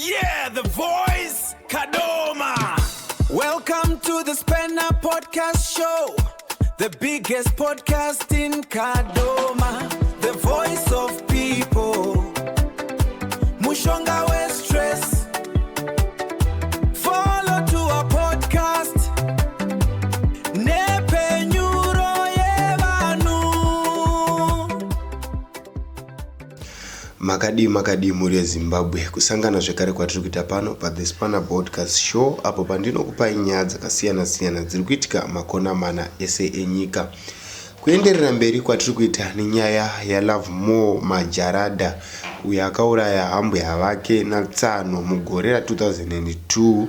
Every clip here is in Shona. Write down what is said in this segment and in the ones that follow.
Yeah, the voice, Kadoma. Welcome to the Spanner Podcast Show, the biggest podcast in Kadoma, the voice of people. Mushonga we stress. Follow to our podcast. Nepenyuro yevanhu. Makadii makadii mhuri yeZimbabwe, kusangana zvekare kwatiri kuita pano paThe Spanner Podcast Show apo pandinokupai nyaya dzakasiyana siyana dziri kuitika makona mana ese enyika. Kuenderera mberi kwatiri kuita nenyaya yaLovemore Majarada uyo akauraya hambwa vake natsano mugore ra2002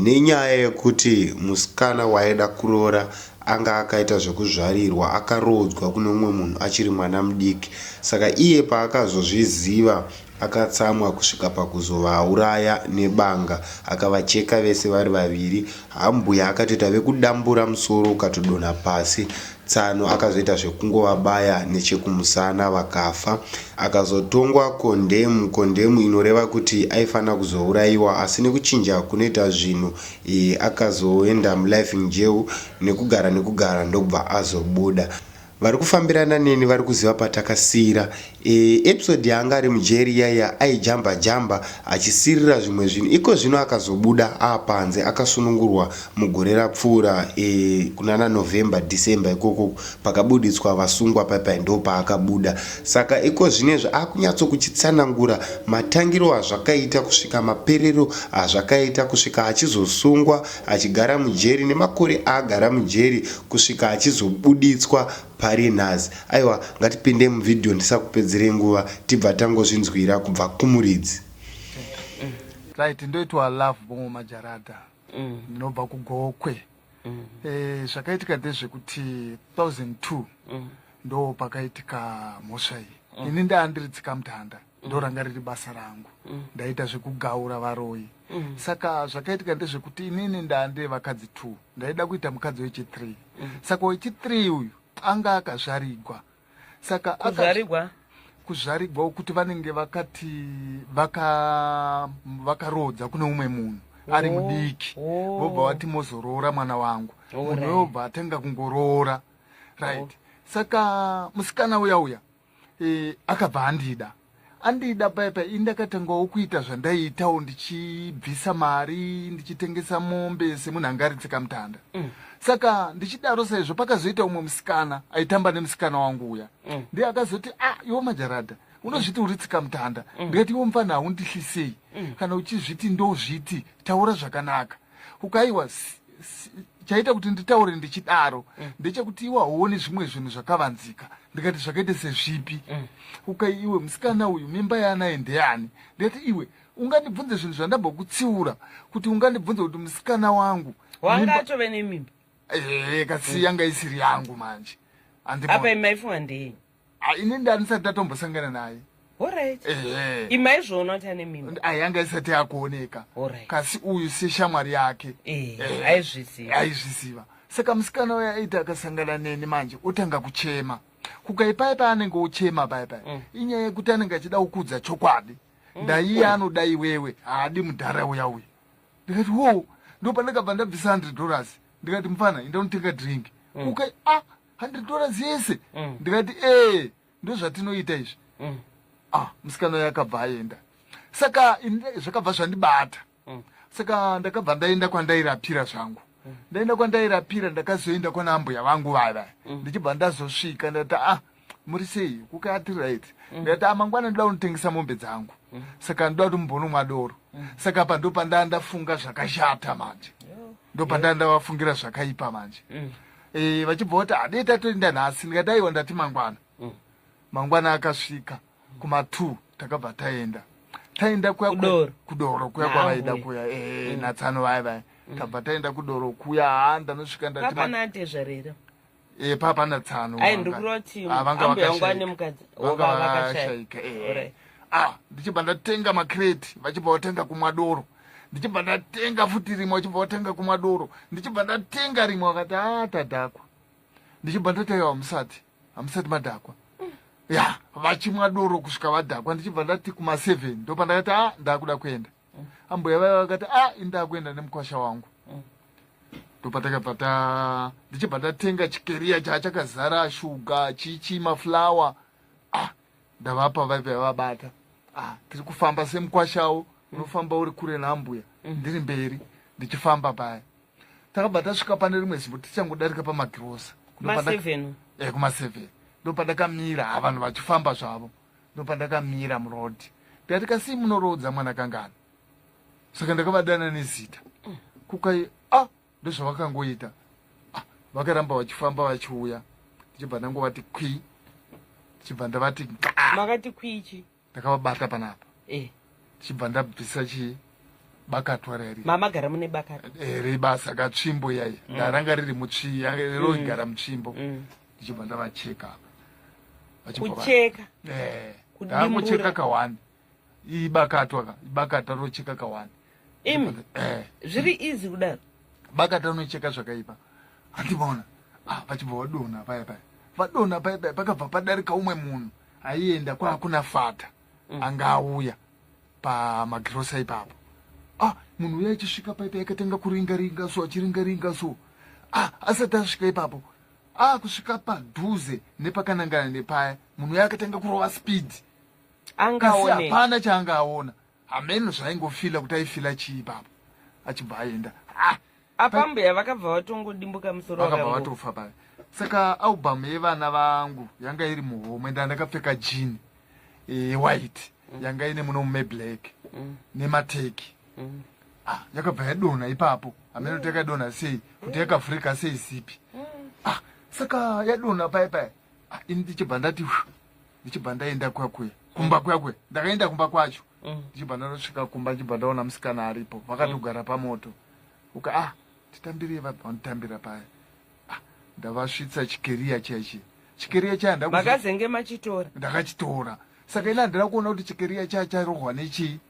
nenyaya yekuti musikana waaida kuroora anga akaita zvekuzvarirwa akaroodzwa kune umwe munhu achiri mwana mudiki saka iye paakazozviziva akatsamwa kusvika pakuzovauraya nebanga akavacheka vese vari vaviri hambuya akatoita vekudambura musoro ukatodonha pasi Tsano akazoita zvekungovabaya nechekumusana vakafa. Akazotongwa kondemu, kondemu inoreva kuti aifanira kuzouraiwa asi nekuchinja kunoita zvinhu e, akazoenda mulife in jail nekugara nekugara ndokubva azobuda. Vari kufambirana neni vari kuziva patakasiira e, episode yaanga ari mujeri iyaiya aijamba jamba achisirira zvimwe zvinhu iko zvino akazobuda aapanze akasunungurwa mugore rapfuura e, kunana November December ikoko pakabuditswa vasungwa paipai ndopaakabuda saka iko zvinezvi akunyatso kuchitsanangura matangiro azvakaita kusvika maperero azvakaita kusvika achizosungwa achigara mujeri nemakore aagara mujeri kusvika achizobuditswa pari nhasi aiwa ngatipinde muvideo ndisakupedzerei nguva tibva tangozvinzwira kubva kumuridzi. Right, ndoitwa Love Bongo Majarada. Ndinobva kuGokwe. Zvakaitika ndezvekuti 2002 ndo pakaitika mhosva iyi. Ini ndaa ndiri tsikamutanda, ndo ranga riri basa rangu. Ndaita zvekugaura varoyi. Saka zvakaitika ndezvekuti inini ndaa ndine vakadzi 2, ndaida kuita mukadzi wechi3. Saka wechi3 uyu anga akazvarigwa. Saka kuzvarigwa kuzvarigwa kuti vanenge vakati vakaroodza kune umwe munhu ari mudiki, vobva vati mozoroora mwana wangu. Munhu wobva atanga kungoroora, right? Saka musikana uya uya akabva andida paya ini ndakatangawo kuita zvandaiitawo, ndichibvisa mari, ndichitengesa mombe semunhu anga ari tsikamutanda. Saka ndichidaro saizvo, pakazoita umwe musikana aitamba nemusikana wangu uya. Ndiye akazoti, "Ah, iwo Majarada, unozviti uri tsikamutanda." Ndikati, "Iwo mufana, haundihlisei. Kana uchizviti ndozviti, taura zvakanaka." Ukaiwa chaita kuti nditaure ndichidaro ndechekuti iwe hauoni zvimwe zvinhu zvakavanzika. Ndikati, "Zvakaita sezvipi?" Ukai, "Iwe, musikana uyu mimba yaanaye ndeyani?" Ndikati, "Iwe ungandibvunze zvinhu zvandambokutsiura kuti ungandibvunze kuti musikana wangu wanga atove nemimba?" Kasi yanga isiri yangu manje. Apa imaifunga ndei? Ah, ini ndandisati ndatombosangana naye. Alright, imaizvoona kuti ane mimba? Ai, yanga isati yakuoneka. Kasi uyu seshamwari yake aizviziva. Aizviziva. Saka musikana uyo aiti akasangana neni manje otanga kuchema kukai paya paanenge ochema paya paya, inyaya yekuti anenge achida kukudza chokwadi. Ndaiye anoda iwewe, haadi mudhara uya uya. Ndikati, "Wo." Ndo pandakabva ndabvisa $100, ndikati, "Mufana, enda unotenga drink." Ukai, "Ah, $100 yese?" Ndikati, "Ee, ndo zvatinoita izvi." Ah, musikana uyo akabva aenda. Saka ini zvakabva zvandibata. Saka ndakabva ndaenda kwandairapira zvangu. Ndaenda kwandairapira, ndakazoenda kwana ambuya vangu vaya. Ndichibva ndazosvika, ndati, "Ah, muri sei?" Kukati, "Right." Ndikati, "Ah, mangwana ndoda kunotengesa mombe dzangu, saka ndoda kuti mumbonomwa doro." Saka apa ndo pandaa ndafunga zvakashata manje, ndo pandaa ndavafungira zvakaipa manje. Vachibva vati, "Hadei tatoenda nhasi." Ndikati, "Aiwa, ndati mangwana." Mangwana akasvika kuma2, takabva taenda. Taenda kuya Kudoro. Kudoro kuya kwavaida kuya, natsano vaya vaya. Tabva taenda kudoro kuya. Ha, ndanosvika, ndati Papana atezvarera? Papa natsano. Ai, ndikuroti Ah, vanga ambuya wangu vakashaika. ane mukadzi. Vanga Vakashaika. vashaika. Ah, ndichibva ndatenga makreti, vachibva vatenga kumwa doro. Ndichibva ndatenga futi rimwe, vachibva vatenga kumwa doro. Ndichibva ndatenga rimwe, vakati, "A, tadhakwa." Ndichibva ndati, "Aiwa, hamusati madhakwa." Ya, vachimwa doro kusvika vadhakwa. Ndichibva ndati kuma7, ndopandakati, "A, ndakuda kuenda." Ambuya vaya vakati, a ah, indakuenda nemukwasha wangu. Ndopatakabva ta ndichibva ndatenga chikeriya chaachakazara shuga, chichi, mafulawa. Ah, ndavapa, vaiva vabata. Ah, tiri kufamba semukwashawo unofamba uri kure naambuya. Ndiri mberi ndichifamba paya, takabva tasvika pane rimwe zimbo, tichangodarika pamagirosa. Kuma7? Kuma7 ndopandakamira. Ha, vanhu vachifamba zvavo, ndopandakamira muroad. Ndikati, "Kasi munoroodza mwana kangani?" Saka ndakavadana nezita. Kukai, ah, ndozvavakangoita. Ah, vakaramba vachifamba vachiuya, ndichibva ndangovati kwi, ndichibva ndavati nga. Makati kwichi? Ndakavabata panapa. Ndichibva ndabvisa chi bakatwa reri. Mamagara mune bakatwa? Rebasa katsvimbo yai. Ndaranga riri mutsvi, roigara mutsvimbo. Ndichibva ndavacheka apa. Kucheka? Ndakucheka kawani, ibakatwa ka, ibakatwa rocheka kawani. Imi, zviri easy kudaro? Bakatwa rinocheka zvakaipa, handimaona. Ah, vachibva vadonha paya paya, vadonha paya paya, pakabva padarika umwe munhu aienda kwaakuna fata. Anga auya pamagirosa ipapo. Ah, munhu uya achisvika paipa, yakatanga kuringa ringa so, achiringa ringa so. Ah, asati asvika ipapo, ah, kusvika padhuze nepakanangana nepaya, munhu uya akatanga kurova speed. Kasi Angaone? Hapana chaanga aona, hameno zvaingofila kuti aifila chii ipapo, achibva aenda. Ah, apa mbuya vakabva vatongodimbuka musoro. Vakabva vakango vatofa paya. Saka album yevana vangu yanga iri muhomwe. Ndandakapfeka jean yewhite, yanga ine muno meblack nemateki. Ah, yakabva yadonha ipapo, hameno kuti yakadonha sei, kuti yakavhurika sei zipi. Ah, saka yadonha paya paya, ah, ini ndichibva ndati "Hwu," ndichibva ndaenda kuya kuya kumba kuya kuya. Ndakaenda kumba kwacho. Ndichibva ndanosvika kumba, ndichibva ndaona musikana aripo, vakatogara pamoto. Uka, ah, titambirei, vabva vanditambira paya. Ah, ndavasvitsa chikeriya chaichi, chikeriya chaya Makazenge machitora? Ndakachitora. Saka ina handina kuona kuti chikeriya chaya charohwa nechii,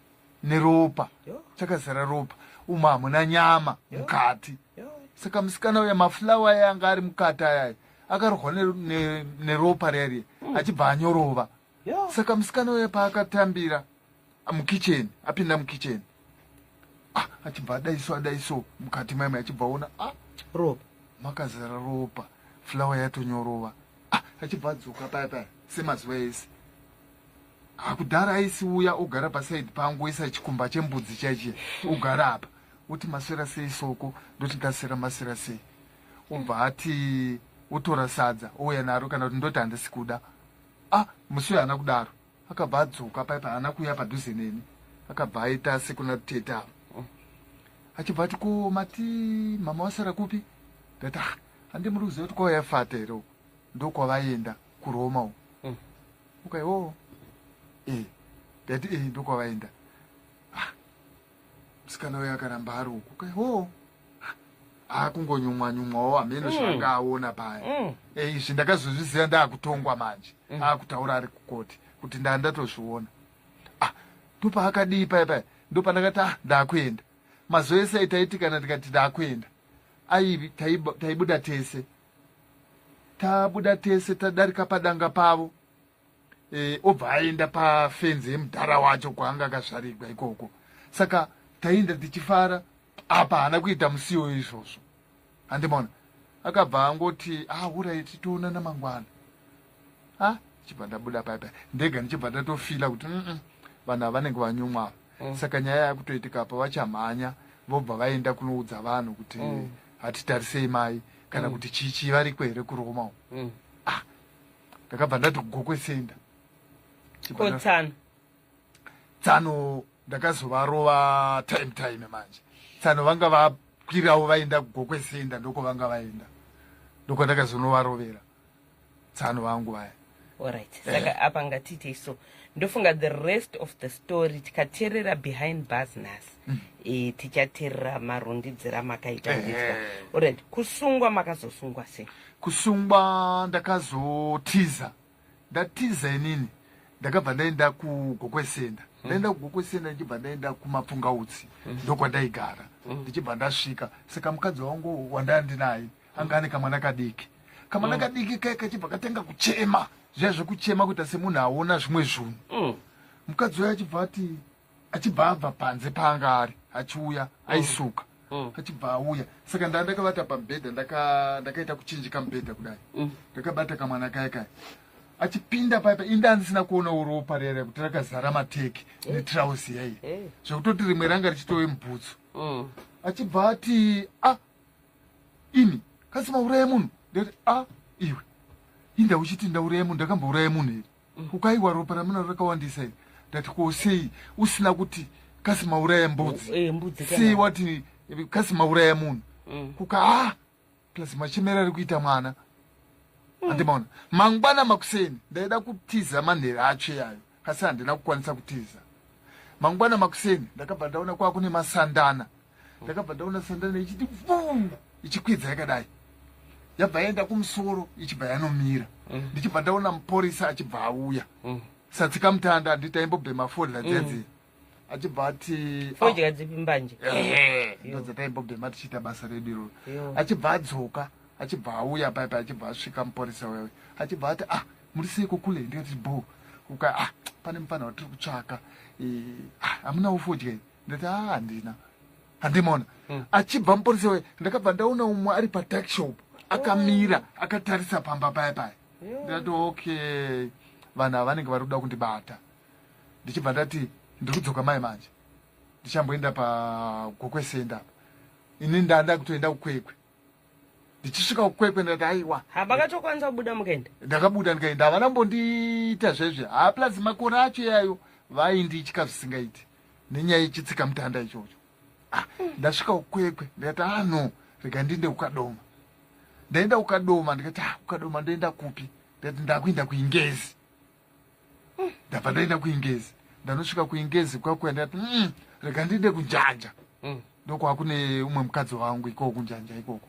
neropa. Yo. Chakazara ropa umu, hamuna nyama mukati. Yo. Saka musikana uya, mafulawa aya anga ari mukati ayaya akarohwa neropa riya riya, achibva anyorova. Yo. Saka musikana uya paakatambira mukicheni, apinda mukicheni, ah, achibva adaiso adaiso mukati maime, achibva aona, ah, ropa. Makazara ropa, fulawa yatonyorova. Ah, achibva adzoka paya paya semazuva ese hakudhara aisiuya, ogara pasaidi pangu, oisa chikumba chembudzi chaichiya, ogara apa, oti, "Maswera sei, Soko?" Ndoti, "Ndaswera, maswera sei?" Obva ati otora sadza ouya naro, kana kuti ndoti, "Handisi kuda." Ah, musi uyo haana kudaro. Akabva adzoka paya paya, haana kuuya padhuze neni, akabva aita sekuna tete ava, achibva ati, "Ko mati mama wasara kupi?" Ndati, "Ah, handi muri kuziva kuti kwauya fata here uku? Ndokwavaenda kuRoma uku." Ukaiwo e, ndati, "E, ndokwavaenda." Ah, musikana uyo akaramba ari uku. Ukaiwo akungonyumwa nyumwawo, hameno zvaanga aona paya. Izvi ndakazozviziva ndaakutongwa manje, akutaura ari kukoti kuti ndaa ndatozviona. Ah, ndopaakadii paya paya, ndopandakati, "Ah, ndaakuenda." Mazuva ese aitaiti kana ndikati ndaakuenda, aivi taibuda tese. Tabuda tese, tadarika padanga pavo, obva aenda pafenzi yemudhara wacho kwaanga akazvarigwa ikoko. Saka taienda tichifara. Apa haana kuita musiwo izvozvo, handimaona. Akabva angoti, "Ah, alright, toonana mangwana." Ah, ndichibva ndabuda paya paya ndega, ndichibva ndatofila kuti vanhu ava vanenge vanyumwa ava. Saka nyaya yakutoitika apa, vachamhanya vobva vaenda kunoudza vanhu kuti hatitarisei mai kana kuti chichi variko here kuRoma uku. Ah, ndakabva ndati kuGokwe Center. Kotsano? Tsano ndakazovarova time time manje. Tsano vanga vakwirawo vaenda kuGokwe Center, ndoko vanga vaenda, ndokwandakazonovarovera tsano vangu vaya. Alright, saka apa ngatiitei so, ndofunga the rest of the story tikateerera behind bars nhasi, tichateerera marundidziro amakaita nditya. Alright, kusungwa makazosungwa sei? Kusungwa ndakazotiza. Ndatiza inini ndakabva ndaenda kuGokwe Center. Ndaenda kuGokwe Center, ndichibva ndaenda kuMapfungautsi, ndokwandaigara. Ndichibva ndasvika, saka mukadzi wangu wandaa ndinaye anga ane kamwana kadiki. Kamwana kadiki kai kachibva katanga kuchema zviya zvekuchema kuita semunhu aona zvimwe zvinhu. Mukadzi uyo achibva ati, Achibva abva panze paanga ari achiuya aisuka. Achibva auya, saka ndaa ndakavata pamubhedha, ndakaita kuchinjika mubhedha kudai, ndakabata kamwana kaya kaya. Achipinda paipa, inda ndisina kuona ropa riya kuti rakazara mateki netrausi yaiyi, zvekutoti rimwe ranga richitove mubhutsu. Achibva ati, "A, imi kasi mauraya munhu?" Ndikati, "A, iwe, inda uchiti ndauraya munhu? Ndakambouraya munhu here?" Ukaiwa, ropa ramuna rakawandisa iri. Ndati, "Ko sei usina kuti kasi mauraya mbudzi?" Mbudzi. Sei wati kasi mauraya munhu? Kuka, a plus machemero ari kuita mwana. Handimaona mangwana makuseni ndaida kutiza manhere acho yayo, asi handina kukwanisa kutiza. Mangwana makuseni ndakabva ndaona kwakune masandana. Ndakabva ndaona sandana ichiti vuu, ichikwidza yakadai, yabva yaenda kumusoro, ichibva yanomira. Ndichibva ndaona muporisa achibva auya, satsikamutanda. Handiti aimbobhema fodya dzedzi? Achibva ati, Fodya dzipi, mbanje? Ndo dzataimbobhema tichiita basa redu iroro. Achibva adzoka, achibva auya paipa, achibva asvika muporisa uya, achibva ati, "Ah, muri seiko kule?" Ndikati, "Bo." Uka, "Ah, pane mufana watiri kutsvaka. Ah, hamunawo fodya iyi?" Ndati, "Ah, handina." Handimona achibva muporisa uya, ndakabva ndaona umwe ari patuckshop akamira akatarisa pamba paya paya. Ndikati, "Okay, vanhu ava vanenge vari kuda kundibata." Ndichibva ndati, "Ndiri kudzoka mai manje, ndichamboenda paGokwe Center apa." Ini ndanda kutoenda kuKwekwe. Ndichisvika kuKwekwe ndati, "Aiwa." Hamakatokwanisa kubuda mukaenda? Ndakabuda ndikaenda, havana mbondiita zvezve. Ha, plus makore acho yayo vainditya zvisingaiti nenyaya yechitsika mutanda ichocho. Ah, ndasvika kuKwekwe ndikati, "Ah, no, rega ndiende kuKadoma." Ndaenda kuKadoma, ndikati, "Ah, kuKadoma ndoenda kupi?" Ndikati, "Ndakuenda kuIngezi." Ndabva ndaenda kuIngezi. Ndanosvika kuIngezi kwakuya, ndikati, rega ndiende kuNjanja." Ndokwakune umwe mukadzi wangu ikoko kuNjanja ikoko.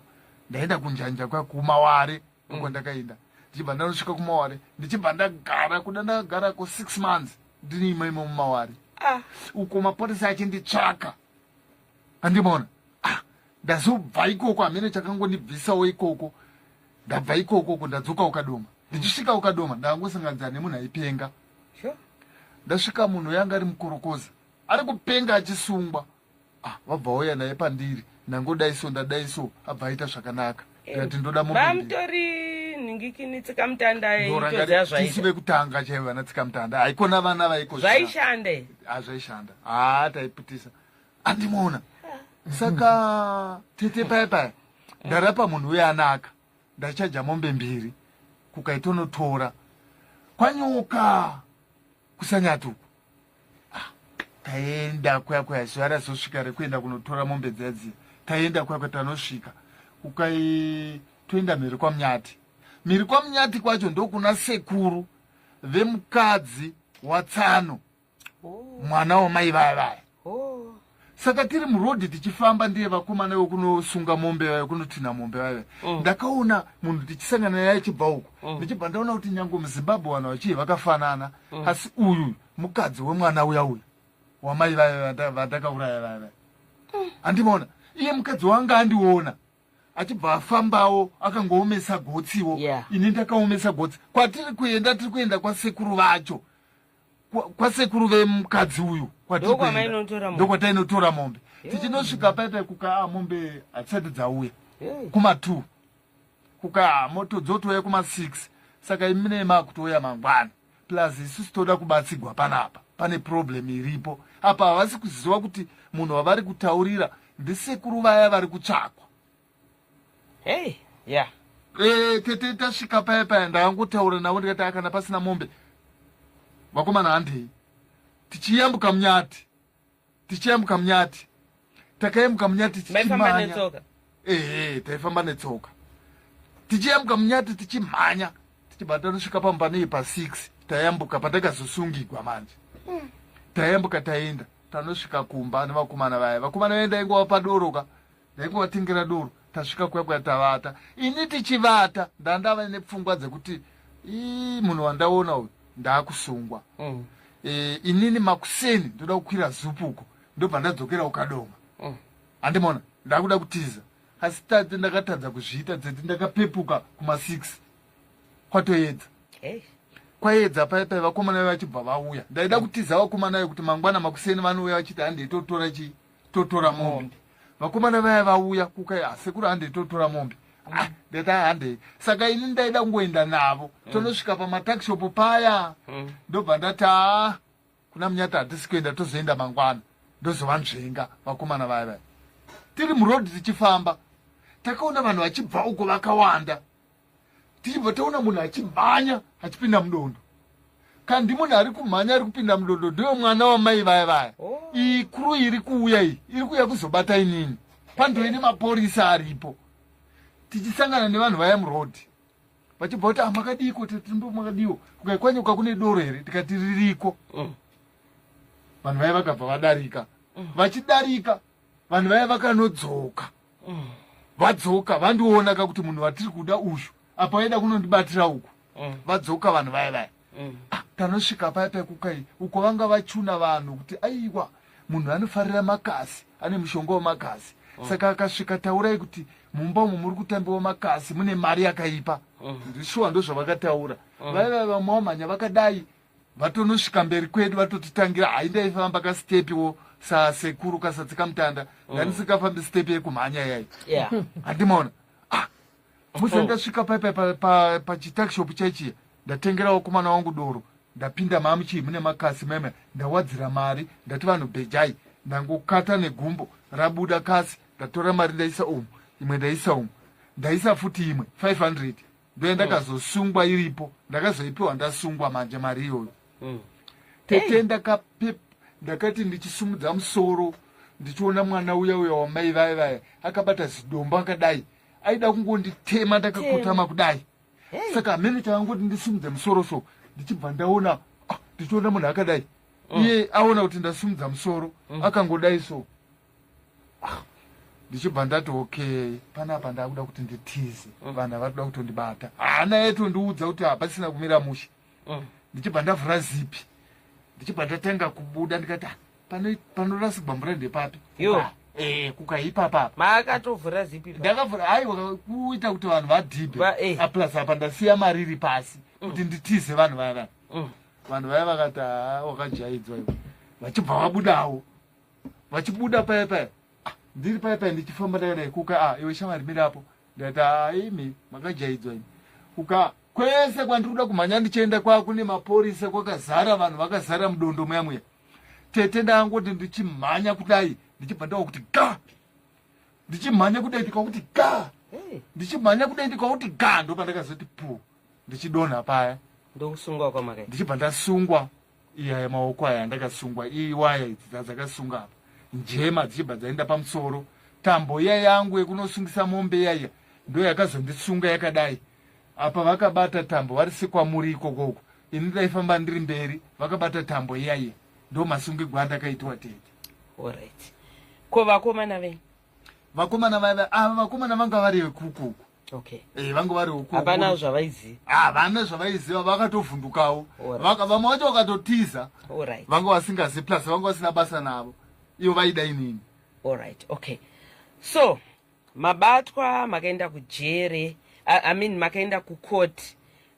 Ndaenda kuNjanja kwakuMaware ndoko ndakaenda. Ndichibva ndanosvika kuMaware, ndichibva ndagara kuda, ndakagara ko 6 months ndini imo imo muMaware. Uko mapurisa achinditsvaka. Handimaona. Ah, ndazobva ikoko, hamene chakangondibvisawo ikoko. Ndabva ikokoko, ndadzoka uKadoma. Ndichisvika uKadoma ndakangosanganidza nemunhu aipenga. Ndasvika, munhu yanga ari mukorokoza, ari kupenga achisungwa. Ah, vabva vauya naye pandiri. Ndangodai so, ndadai so, abva aita zvakanaka. Ndikati, "Ndoda mombe mbiri." Vamutori nhingikini tsikamutanda itoziva. Tisu Zvaita vekutanga chaivo vana tsikamutanda, haikona vana vaiko. Zvaishanda. Hazvaishanda, ha, taiputisa. Andimuona. Saka tete, paya paya ndarapa munhu uyo anaka, ndachaja mombe mbiri kukaitonotora kwanyoka kusanyatuku. Ah, taenda kuya kuya, zuva razosvika rekuenda kunotora mombe dziya dziya. Taenda kuya kuya, tanosvika kukai, toenda mhiri kwaMunyati. Mhiri kwaMunyati kwacho ndokuna sekuru vemukadzi waTsano, mwana wamai vaya vaya. Saka tiri murodhi tichifamba, ndiye vakomana vekunosunga mombe vaya, kunotinha mombe vaya. Ndakaona munhu tichisangana naye achibva uko. Ndichibva ndaona kuti nyange muZimbabwe vanhu vachii vakafanana, asi uyu mukadzi wemwana uya uya wamai vaya vandakauraya vaya vaya. Handimaona iye mukadzi wanga andiona achibva afambawo akangoomesa gotsiwo. Ini ndakaomesa gotsi. Kwatiri kuenda, tiri kuenda kwasekuru vacho, kwasekuru vemukadzi uyu kwatiri kuenda. Ndokwamainotora mombe. Ndokwatainotora mombe. Tichinosvika paipai, kuka, "Ah, mombe hadzisati dzauya." Kuma2 kuka, "Ah, moto dzotouya kuma6, saka imine makutouya mangwana. Plus isusu toda kubatsigwa panapa, pane problem iripo apa." Havasi kuziva kuti munhu wavari kutaurira ndisekuru vaya vari kutsvakwa. Hey, yeah. Tete, tasvika paya paya, ndakangotaura navo ndikati, "Ah, kana pasina mombe, vakomana, handei." Tichiyambuka Munyati, tichiyambuka Munyati, takayambuka Munyati Maifamba tichimhanya. netsoka? Ehe, taifamba netsoka tichiyambuka Munyati tichimhanya, tichibva tanosvika pamba nei pa6. Tayambuka patakazosungigwa manje, tayambuka, taenda, tanosvika kumba nevakomana vaya. Vakomana vaya ndaingova padoro ka, ndaingovatengera doro. Tasvika kuya kuya, tavata. Ini tichivata ndandava nepfungwa dzekuti, "Ii, munhu wandaona uyu ndaakusungwa." Inini makuseni ndoda kukwira Zupuko, ndobva ndadzokera uKadoma. Handimona ndakuda kutiza, asi tate ndakatadza kuzviita. Dzeti ndakapepuka kuma6 kwatoedza. Hey. Kwaedza paya paya vakomana vaye vachibva vauya. Ndaida kutiza vakomana vaye kuti mangwana makuseni vanouya vachiti handei totora chii, totora mombe. Vakomana vaya vauya kukai, ah, sekuru handei totora mombe. Ah, ndati ah, handei. Saka ini ndaida kungoenda navo. Tonosvika pamatakishopo paya. Ndobva ndati ah, kuna Munyata hatisi kuenda, tozoenda mangwana. Ndozovanzvenga vakomana vaya vaya. Tiri muroad tichifamba, takaona vanhu vachibva uko vakawanda. Tichibva taona munhu achimhanya achipinda mudondo. Kandi munhu ari kumhanya ari kupinda mudondo ndiyo mwana wamai vaya vaya. Oh. Iyi kuru iri kuuya iyi, iri kuuya kuzobata inini. Pandoine mapurisa aripo. Tichisangana nevanhu vaya muroad. Vachibva kuti, ah, makadiiko tete, ndo makadiwo. Kukai kwanyuka kune doro here? Tikati ririko. Vanhu vaya vakabva vadarika. Vachidarika, vanhu vaya vakanodzoka. Vadzoka, vandiona ka kuti munhu watiri kuda uyu. Apa vaida kunondibatira uku. Vadzoka vanhu vaya vaya. Ah, tanosvika paya paya kukai. Uko vanga vachuna vanhu kuti aiwa munhu anofarira makasi, ane mushonga wemakasi. Saka akasvika taurai kuti mumba umu muri kutambiwa makasi mune mari yakaipa. Ndishuwa ndozvavakataura. Vaya vaya vamwe vamhanya vakadai vatonosvika mberi kwedu vatotitangira. Hai, ndaifamba kastepiwo sasekuru kasatsika mutanda. Ndandisingafambi step yekumhanya yai. Handimaona. Ah, musi ndasvika paya pachitakishop chaichiya, ndatengera vakomana wangu doro, ndapinda mamuchii mune makasi meme, ndawadzira mari, ndati vanhu bhejai, ndangokata negumbo rabuda kasi, ndatora mari ndaisa umu, imwe ndaisa umu, ndaisa futi imwe 500 ndoya ndakazosungwa iripo, ndakazoipiwa ndasungwa manje mari iyoyo. Tete, ndakati ndichisumudza musoro ndichiona mwana uya uya wamai vaya vaya akabata zidombo akadai, aida kungonditema ndakakotama kudai. Saka hamene chavangoti ndisumudze musoro so, ndichibva ndaona, ah, ndichiona munhu akadai. Iye aona kuti ndasumudza musoro, akangodai so. Ah, ndichibva ndati okay, panapa ndakuda kuti nditize. Vanhu havari kuda kutondibata. Hana yaitondiudza kuti hapasina kumira mushe. Ndichibva ndavhura zipi, ndichibva ndatanga kubuda, ndikati ah, panorasigwa mvura ndepapi? Yo. Kukaipapa apa. Maakatovhura zipi? Ndakavhura, aiwa, kuita kuti vanhu vadhibhe. Plus apa ndasiya mari iri pasi kuti nditize vanhu vaya vaya. Vanhu vaya vakati haa, wakajaidzwa iwe, vachibva vabudawo. Vachibuda paya paya, ah, ndiri paya paya ndichifamba ndakadai, kuka ah, iwe shamwari mirapo. Ndati ah, imi makajaidzwa imi. Kuka kwese kwandiri kuda kumhanya ndichienda kwakune mapurisa, kwakazara vanhu, vakazara mudondo muya muya. Tete, ndangoti ndichimhanya kudai, ndichibva ndawa kuti ga, ndichimhanya kudai ndikakuti ga, ndichimhanya kudai ndikakuti ga, ndopandakazoti pu ndichidonha paya. Ndokusungwa kwamakaita? Ndichibva ndasungwa. Iyaya maoko aya ndakasungwa, iwaya idzi dzadzakasunga apa, njema dzichibva dzaenda pamusoro. Tambo iya yangu yekunosungisa mombe iyaiya ndo yakazondisunga yakadai. Apa vakabata tambo vari sekwamuri ikokoko, ini ndaifamba ndiri mberi, vakabata tambo iyaiya. Ndo masungigwa andakaitwa, tete. Alright, ko vakomana venyu? Vakomana vaya ava, vakomana vanga vari vekukuku. Vanga vari huku. Hapana zvavaiziva? Havana zvavaiziva, vakatovhundukawo. Vamwe vacho vakatotiza. Vanga vasingazivi, plus vanga vasina basa navo, ivo vaida inini. Alright, okay, so mabatwa, makaenda kujere, I mean makaenda kucourt,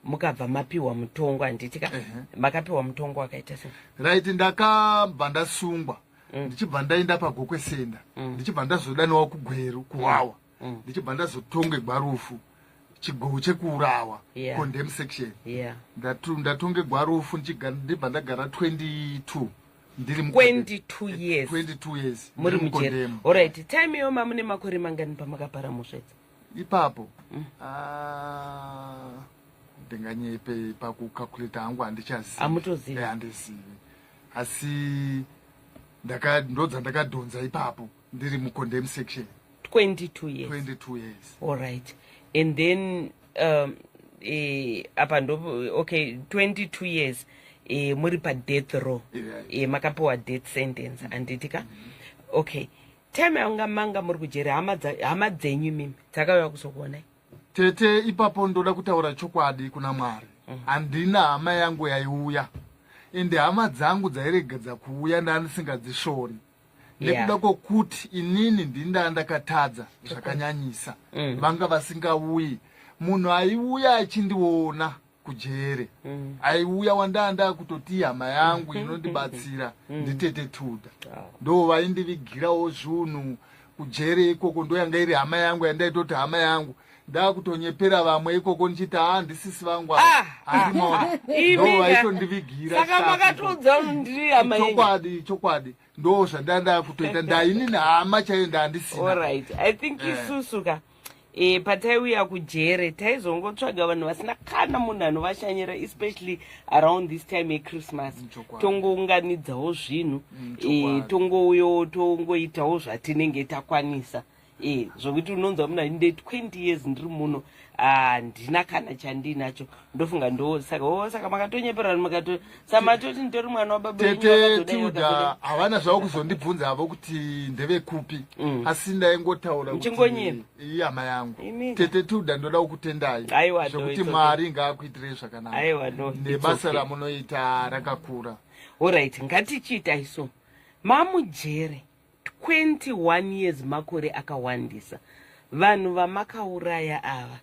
mukabva mapiwa mutongo, handiti ka? Makapiwa mutongo wakaita sei? Right, ndakabva ndasungwa. Ndichibva ndaenda paGokwe Center. Ndichibva ndazodaniwa kuGweru, kuWawa. Ndichibva ndazotongegwa rufu, chigovo chekuurawa. Condemn section. Ndatongegwa rufu, ndibva ndagara 22 ndiri 22 years? 22 years. Muri ndiri mujeri. mucondemn. Alright, time iyo mamune makore mangani pamakapara mhosva idzi? Ipapo. Ah, ndinganyepe pakucalculate hangu, handichazivi. Hamutozivi? Handizivi, asi ndodza ndakadhonza ipapo ndiri mucondemn section. 22 years? 22 years. Alright, and then apa ndo, okay, 22 years muri padeath row. Makapiwa death sentence, handiti ka? Okay, time yanga manga muri kujeri, hama dzenyu imimi dzakauya kuzokuonai? Tete, ipapo ndoda kutaura chokwadi kuna Mwari. Handina hama yangu yaiuya, ende hama dzangu dzairegedza kuuya ndandisingadzishori nekuda kwokuti inini ndindaa ndakatadza zvakanyanyisa. Vanga vasingauyi, munhu aiuya achindiona. Kujere mm. Aiuya wandaa ndakutoti hama yangu inondibatsira mm. Nditete Tuda oh. Ndo vaindivigirawo zvunhu kujere ikoko, ndo yanga iri hama yangu yandaitoti hama yangu. Ndakutonyepera vamwe ikoko ndichiti haa, ndisisi vangu ah, handimaona, ah, ndo vaitondivigira. Saka makatoudza ndiri hama yenyu? Chokwadi, chokwadi, ndo zvandanda kutoita. Ndainini hama chaiyo ndandisina. Alright, I think eh. Isusu ka pataiuya kujere taizongotsvaga vanhu vasina kana munhu anovashanyira, especially around this time yeChristmas. Tongounganidzawo zvinhu, tongouyo tongoitawo zvatinenge takwanisa, zvokuti unonzwa munhu nde 20 years ndiri muno, handina kana chandinacho. Ndofunga ndo saka o saka makatonyeperana makato samatoti nditori mwana wababa. Tete Tilda havana zvavo kuzondibvunza havo kuti ndevekupi, asi ndaingotaura kuti Muchingonyema. Ihama yangu. Imika. Tete Tilda, ndoda kukutendai Aiwa, no, zvekuti it's okay. Mwari ngaakuitirei zvakanaka Aiwa, no, it's nebasa okay. ramunoita rakakura. Alright, ngatichiita iso mamujere 21 years, makore akawandisa. Vanhu vamakauraya ava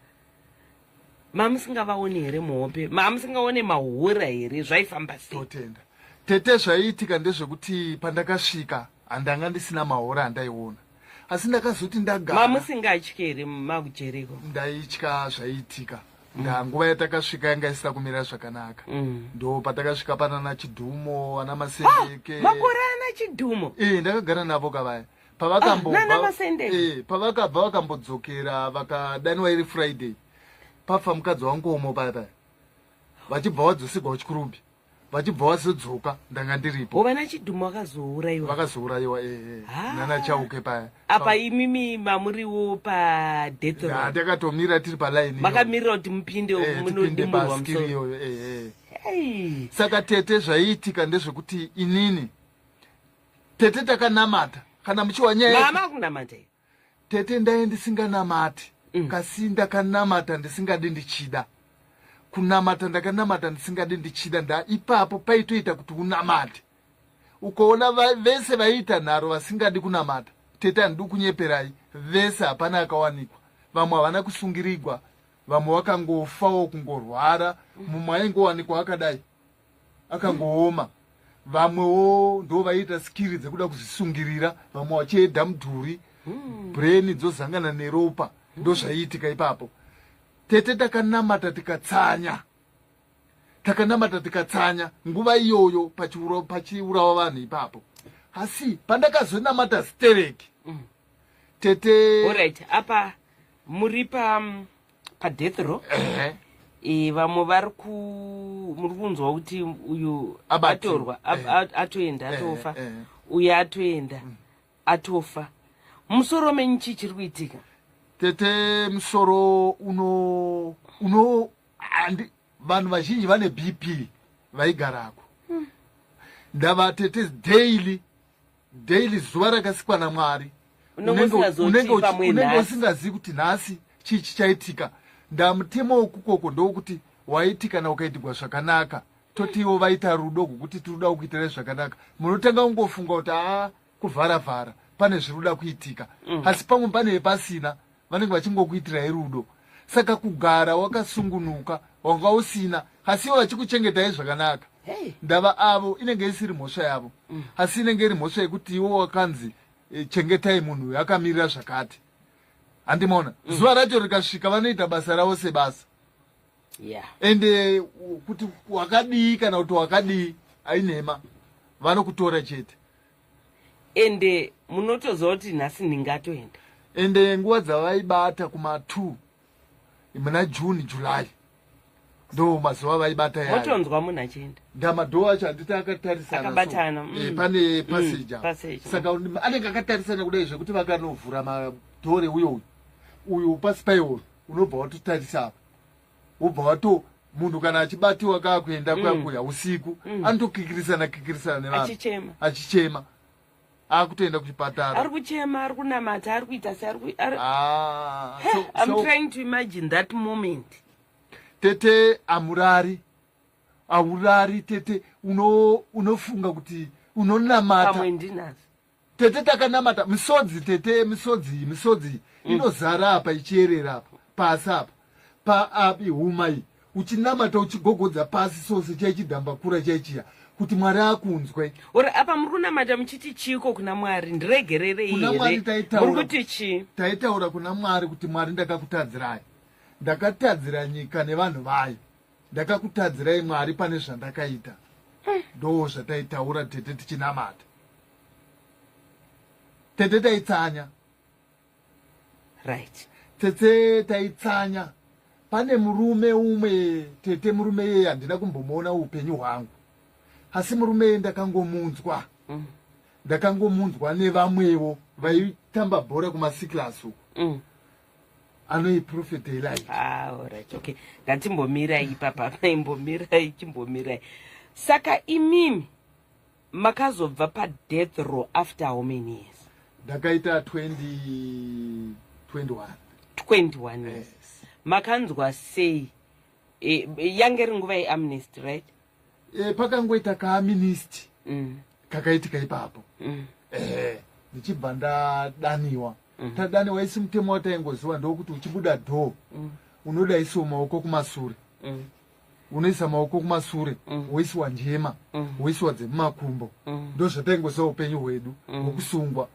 mamusingavaoni here muhope? Mamusingaone mahura here? Zvaifamba sei? Totenda, tete. Zvaiitika ndezvekuti pandakasvika handanga ndisina mahora andaiona, asi ndakazoti ndagara Mamusingatyi here makujereko? Ndaitya. Zvaiitika ndanguva yatakasvika yanga isina kumira zvakanaka. Ndo patakasvika panana Chidhumo, ana Masendeke. Makore ana Chidhumo? E, ndakagara navo kavaya. Ah, nana Masendeke. Pavakabva vakambodzokera, vakadaniwa iri Friday, pafa mukadzi wangomo paya paya, vachibva vadzosigwa kuChikurubhi, vachibva vazodzoka, ndanga ndiripo. Vana Chidhumo vakazourayiwa? Vakazourayiwa, ee. Ah. Nana Chauke paya. Apa imimi mamuriwo padeath row? Takatomira tiri palaini. Makamirira kuti mupinde? Tipinde Munodimurwa paskiri musoro? iyoyo, ee. Hey. Saka tete, zvaiitika ndezvekuti inini, tete, takanamata kana muchiwa nyaya. Mama kunamata here? Tete, ndai ndisinganamati. Kasi ndakanamata ndisingadi ndichida kunamata, ndakanamata ndisingadi ndichida. Nda ipapo paitoita kuti unamate ukaona vese vaiita nharo vasingadi kunamata. Tete, handidi kunyeperai, vese hapana akawanikwa. Vamwe havana kusungirigwa, vamwe vakangofawo kungorwara, mumwe aingowanikwa akadai akangooma. Vamwewo ndo vaiita skiri dzekuda kuzvisungirira, vamwe vachiedha mudhuri, brain dzozangana neropa. Ndo zvaiitika ipapo, tete. Takanamata tikatsanya, takanamata tikatsanya nguva iyoyo pachiurawa vanhu ipapo. Asi pandakazonamata stereki, tete. Alright, apa muri pa padeath row. Ehe. Vamwe vari ku muri kunzwa kuti uyu Abatiwa. atorwa, atoenda, atofa, uyu atoenda, atofa. Musoro menyu chii chiri kuitika? Tete, musoro uno handi, vanhu vazhinji vane BP vaigarako. Ndava tete, daily daily, zuva rakasikwa naMwari Unenge usingazoti pamwe unenge nhasi. usingazivi kuti nhasi chii chichaitika. Ndamutemo wokukoko ndowokuti waiti kana ukaitirwa zvakanaka, totiwo vaita rudo rwokuti tiri kuda kukuitirai zvakanaka, munotanga kungofunga kuti aa, kuvharavhara, pane zviri kuda kuitika. Asi pamwe pane pasina, vanenge vachingokuitirai rudo. Saka kugara wakasungunuka wanga usina, asi ivo vachikuchengetai zvakanaka. Hey. Ndava avo inenge isiri mhosva yavo, asi inenge iri mhosva yekuti iwo wakanzi chengetai munhu uyu akamirira zvakati, handimaona? Zuva racho rikasvika vanoita basa ravo sebasa. Ende kuti wakadii kana kuti wakadii, ainhema, vanokutora chete. Ende munotoziva kuti nhasi ndingatoenda. Ende nguva dzavaibata kuma2 muna June, July, ndo mazuva vaibata yayo. Motonzwa munhu achienda. Ndamadoor acho handiti akatarisana so. Akabatana. Eh, pane passage apa. Passage. Saka anenge akatarisana kudai zvekuti vakanovhura madoor uyo uyu uyu pasi paiwo unobva watotarisa apa, wobva wato munhu kana achibatiwa kaakuenda kuya usiku anotokikirisana kikirisana nevanhu. Achichema. Achichema akutoenda kuchipatara. Ari kuchema, ari kunamata, ari kuita se Ah, I'm trying to imagine that moment. Tete, amurari, haurari tete. Unofunga kuti unonamata. Pamwe ndinazo. Tete, takanamata misodzi, tete, misodzi, misodzi inozara apa, ichiyerera apa pasi apa paapi huma iyi. Uchinamata uchigogodza pasi sose chaichidhambakura chaichiya kuti Mwari akunzwe. Uri apa muri kunamata muchiti chiiko kuna Mwari? Ndiregererei Kuna Mwari here? taitaura. Muri kuti chii? Taitaura kuna Mwari kuti Mwari ndakakutadzirai. Ndakatadzira nyika nevanhu vayo. Ndakakutadzirai Mwari pane zvandakaita. Ndoo zvataitaura tete tichinamata. Tete taitsanya. Right. Tete taitsanya. Pane murume umwe tete, murume iyeye handina kumbomuona upenyu hwangu. Asi murume iye ndakangomunzwa. Ndakangomunzwa nevamwewo vaitamba bhora kumasiklas uku. Anoi Prophet Elijah. Ah, alright, okay. Ngatimbomirai ipapa, imbomirai, chimbomirai. Saka imimi makazobva padeath row after how many years? Ndakaita 2021. 21 years. Yes. Makanzwa sei? E, yange iri nguva yeamnesty, right? E, pakangoita kaamnesty kakaitika ipapo. Ndichibva ndadaniwa. Tadaniwa isi mutemo wataingoziva ndokuti uchibuda door unoda isiwo maoko kumasure. Unoisa maoko kumasure, woisiwa njema, woisiwa dzemumakumbo. Ndozvataingoziva upenyu hwedu hwokusungwa.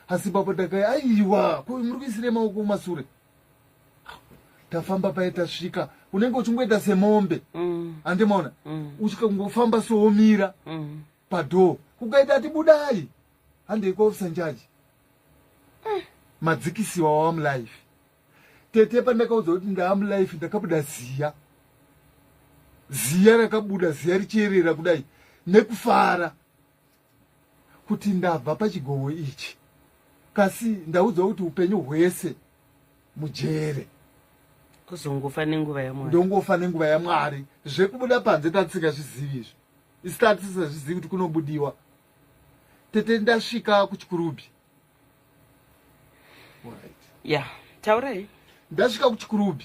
Asi ipapo takai aiwa, ko muri kuisire maoko kumasure? Tafamba paye tasvika, unenge uchingoita semombe. Handimaona? Uchikangofamba sowomira padoor. Kukaita ati budai. Handei kwaofficer in charge. Madzikisiwa wamulife. Tete pandakaudzwa kuti ndaamulife ndakabuda ziya. Ziya rakabuda, ziya richierera kudai nekufara kuti ndabva pachigovo ichi. Kasi ndaudzwa kuti upenyu hwese mujere. Kuzongofa nenguva yaMwari. Ndongofa nenguva yaMwari. Zvekubuda panze tatisingazvizivi izvi. Isi tatisingazvizivi kuti kunobudiwa. Tete ndasvika kuChikurubi. Alright. Ya, taurai. Ndasvika kuChikurubi.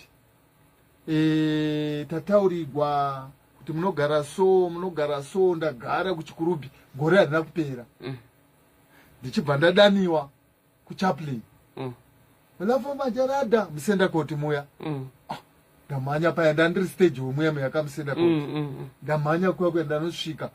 Tataurigwa kuti munogara so, munogara so, ndagara kuChikurubi gore harina kupera. Ndichibva ndadaniwa kuchaplain. Lafo Majarada musenda koti muya. Ah, ndamhanya paya ndandiri stage wemuya muya kamusenda koti. Ndamhanya kuya kuya ndanosvika.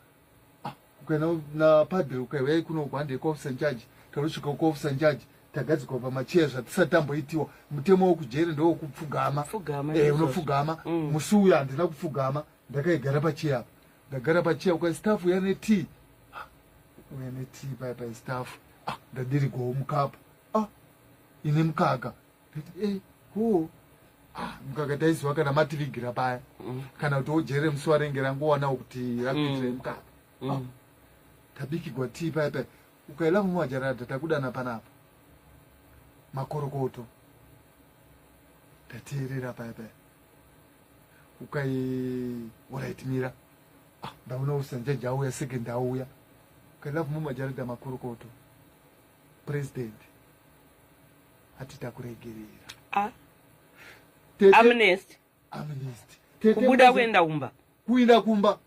Ah, kuenda na padre ukaiuya kuno kwande kwa officer in charge. Tanosvika kwa officer in charge tagadzikwa pamacheya zvatisati tamboitiwa. Mutemo wekujere ndewekupfugama. Pfugama, Eh, izvozvo. unopfugama. Musi uyu handina kupfugama, ndakaigara pacheya apa. Ndagara pacheya ukai staff uya netea. Ah, uya netea paya pa staff. Ah, ndadirigwawo mukapu. Ah, ine mukaka. Ndati ho. Ah, mukaka taiziva kana mativigira paya. Kana kuti ojere musi warenge rangowanawo kuti rakuitira mukaka. Ah, tabikigwa tea paya paya. Ukaila mumajarada takudana panapa. Makorokoto. Ndateerera paya paya. Ukai alright mira. Ah, ndaona usanjaji auya second auya. Ukaila mumajarada makorokoto. President. Ati takuregerera. Ah, Tete, amnesty. Amnesty. Tete Kubuda kuenda kumba. Kuinda kumba.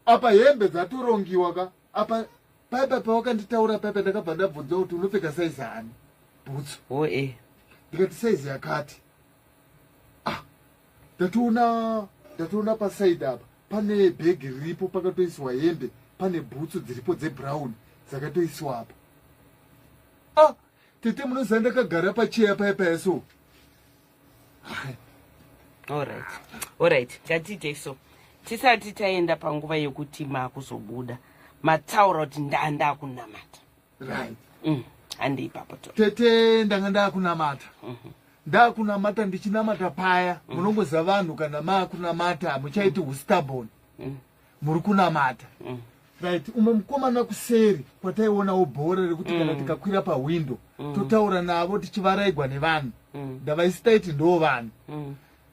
Apa hembe dzatorongiwa ka. Apa paipa pawakanditaura paipa ndakabva ndabvunza kuti unopfeka saizi hani bhutsu. Oh eh. Ndikati saizi yakati. Ah, ndatoona pasaidi apa pane bhegi riripo pakatoiswa hembe, pane bhutsu dziripo dzebrown dzakatoiswa apa. Ah, tete munoziva ndakagara pacheya paya paya so. Alright. Alright, ngatiite so. Tisati taenda panguva yekuti makuzobuda. Mataura kuti ndanda kunamata. Right. Handi ipapo to. Tete ndanga ndakunamata. Ndakunamata ndichinamata paya. Munongoziva vanhu kana maakunamata muchaiti ustubborn. Muri kunamata. Right, umwe mukomana kuseri kwataionawo bhora rekuti kana tikakwira pahwindo totaura navo tichivaraigwa nevanhu. Ndavaisi taiti ndo vanhu.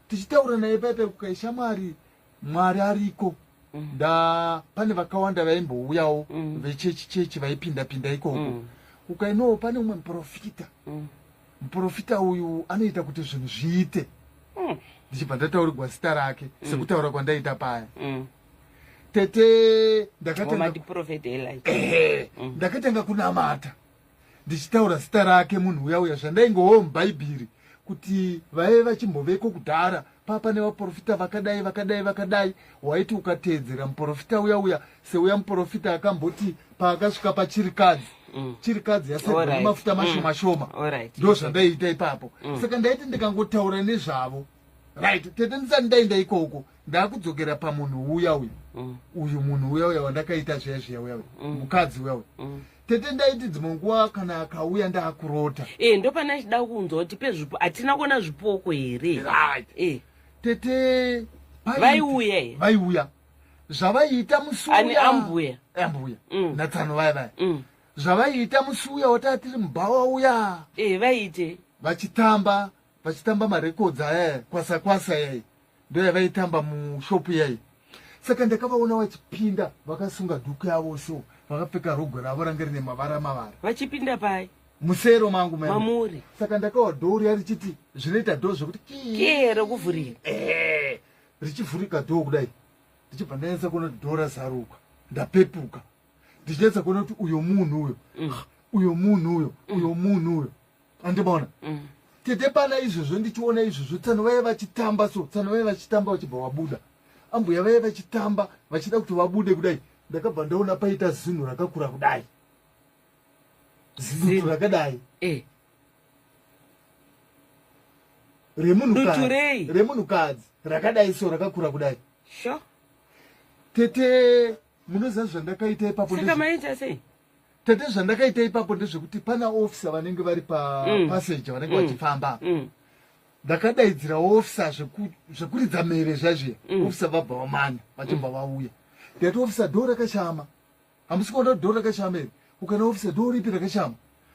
Tichitaura naye paipai kukai shamwari Mwari ariko. Nda pane vakawanda vaimbouyawo vechechi chechi vaipinda pinda ikoko. Ukainowo pane umwe muprofita. Muprofita uyu anoita kuti zvinhu zviite. Ndichibva ndataurirwa zita rake sekutaura kwandaita paya. Tete ndakatanga Omati Prophet Elijah. Ehe, ndakatanga kunamata ndichitaura zita rake munhu uya uya zvandaingowo mubhaibheri kuti vaive vachimboveko kudhara. Papa nevaprofita vakadai vakadai vakadai. Waiti ukateedzera muprofita uya uya, seuya muprofita akamboti paakasvika pachirikadzi, chirikadzi yasegwa nemafuta mashoma shoma. Ndo zvandaiita ipapo. Saka ndaiti ndikangotaura nezvavo, right, tete, ndisati ndaenda ikoko, ndakudzokera pamunhu uya uya, uyu munhu uya uya wandakaita zviya zviya uya uya, mukadzi uya uya. Tete, ndaiti dzimwe nguva kana akauya ndaakurota, E, ndopana chida kunzwa kuti pezvipo hatina kuona zvipoko here? Right. Tete, Vaiuya here? Vaiuya. Zvavaiita musi Ani? uya- Ambuya? Ambuya natsano vaya vaya. Zvavaiita musi uya wataa tiri mubhawa uya, E, vaiite? Vachitamba, vachitamba marekodzi aya, kwasa kwasa yai, ndo yavaitamba mushopu yai. Saka ndakavaona vachipinda vakasunga dhuku yavo so, vakapfeka rogwe ravo ranga rine mavara mavara. Vachipinda pai? Musero mangu memo. Mamuri? Saka ndakawa dhoo riya richiti, zvinoita dhoo zvekuti kii. Kee rekuvhurika. Richivhurika dhoo kudai, ndichibva ndanyatsa kuona kuti dhoo razaruka. Ndapepuka ndichinatsa kuona kuti uyo munhu uyo, uyo munhu uyo, uyo munhu uyo andimaona. Tete, pana izvozvo, ndichiona izvozvo, tsano vaiva vachitamba so, tsano vaiva vachitamba vachibva vabuda, ambuya vaiva vachitamba vachida kuti vabude kudai, ndakabva ndaona paita zinhu rakakura kudai, zidutu rakadai remunhukadzi. Dutu rei? Remunhukadzi rakadai so, rakakura kudai. Sho. Tete, munoziva zvandakaita ipapo? Saka maita sei? Tete, zvandakaita ipapo ndezvekuti pana officer vanenge vari papassage, vanenge vachifamba. Ndakadaidzira officer zvekuridza mhere zvazviya. Officer vabva vamanya vachibva vauya. Ndikati, "Officer, dhoo rakashama. Hamusi kuona kuti dhoo rakashama here?" Ukana, "Officer, dhoo ripi rakashama?"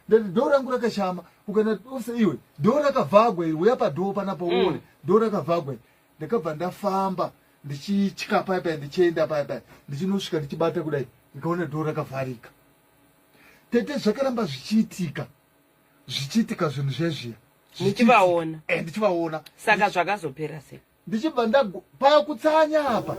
Ndati, "Dhoo rangu rakashama." Ukana, "Officer, iwe, dhoo rakavhagwa iri. Uya padhoo panapa uone, dhoo rakavhagwa iri." Ndakabva ndafamba ndichitya paya paya, ndichienda paya paya, ndichinosvika ndichibata kudai, ndikaona dhoo rakavharika. Tete, zvakaramba zvichiitika, zvichiitika zvinhu zvezviya. Muchivaona? Ndichivaona. Saka zvakazopera sei? Ndichibva pakutsanya apa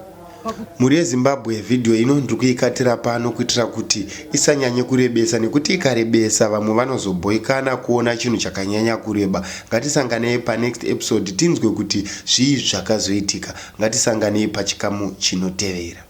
Mhuri yeZimbabwe, vhidhiyo ino ndiri kuikatira pano kuitira kuti isanyanye kurebesa, nekuti ikarebesa vamwe vanozobhoikana kuona chinhu chakanyanya kureba. Ngatisanganei panext episode tinzwe kuti zvii zvakazoitika. Ngatisanganei pachikamu chinotevera.